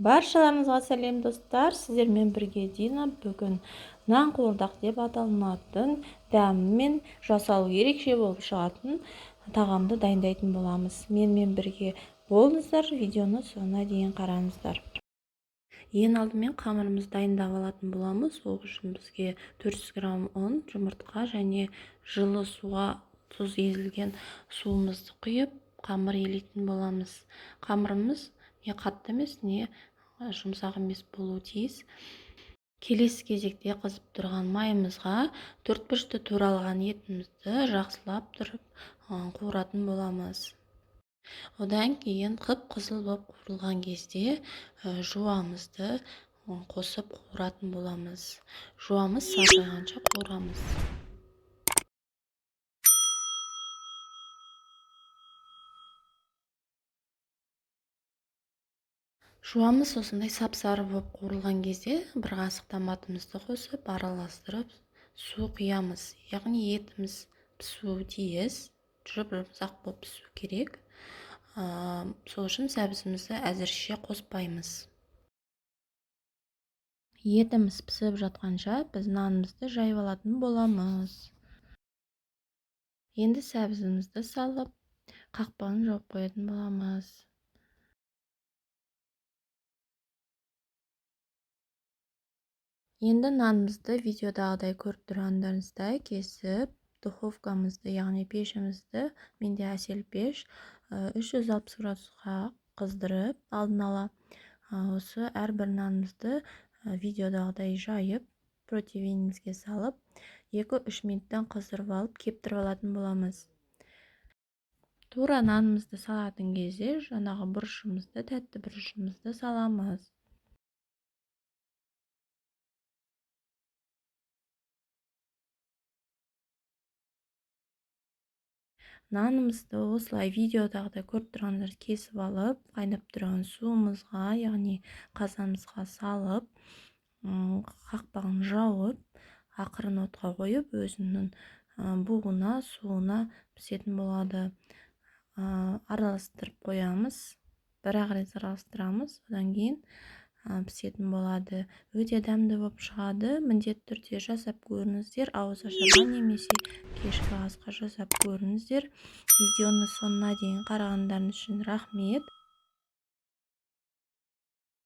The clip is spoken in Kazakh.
Баршаларыңызға сәлем, достар! Сіздермен бірге Дина. Бүгін нан қуырдақ деп аталынатын, дәмі мен жасалу ерекше болып шығатын тағамды дайындайтын боламыз. Менімен бірге болыңыздар, видеоны соңына дейін қараңыздар. Ең алдымен қамырымызды дайындап алатын боламыз. Ол үшін бізге 400 грамм ұн, жұмыртқа және жылы суға тұз езілген суымызды құйып, қамыр елейтін боламыз. Қамырымыз не қатты емес, не жұмсақ емес болуы тиіс. Келесі кезекте қызып тұрған майымызға төрт бұрышты туралған етімізді жақсылап тұрып қуыратын боламыз. Одан кейін қып-қызыл болып қуырылған кезде жуамызды қосып қуыратын боламыз. Жуамыз сарғайғанша қуырамыз. Жуамыз осындай сап-сары болып қуырылған кезде бір қасық томатымызды қосып, араластырып, су құямыз. Яғни етіміз пісуі тиіс, жұп-жұмсақ болып пісу керек. Сол үшін сәбізімізді әзірше қоспаймыз. Етіміз пісіп жатқанша біз нанымызды жайып алатын боламыз. Енді сәбізімізді салып, қақпағын жауып қоятын боламыз. Енді нанымызды видеодағыдай көріп тұрғандарыңыздай кесіп, духовкамызды, яғни пешімізді, менде Әсел пеш, 360 градусқа қыздырып, алдын ала осы әрбір нанымызды видеодағыдай жайып, противенімізге салып, 2-3 минуттан қыздырып алып, кептіріп алатын боламыз. Тура нанымызды салатын кезде жаңағы бұрышымызды, тәтті бұрышымызды саламыз. Нанымызды осылай видеодағыдай көріп тұрғандар кесіп алып, қайнап тұрған суымызға, яғни қазанымызға салып, қақпағын жауып, ақырын отқа қойып, өзінің буына, суына пісетін болады. Араластырып қоямыз. Бір-ақ рет араластырамыз, одан кейін пісетін болады. Өте дәмді болып шығады. Міндетті түрде жасап көріңіздер. Ауыз ашарға немесе кешкі асқа жасап көріңіздер. Видеоны соңына дейін қарағандарыңыз үшін рахмет.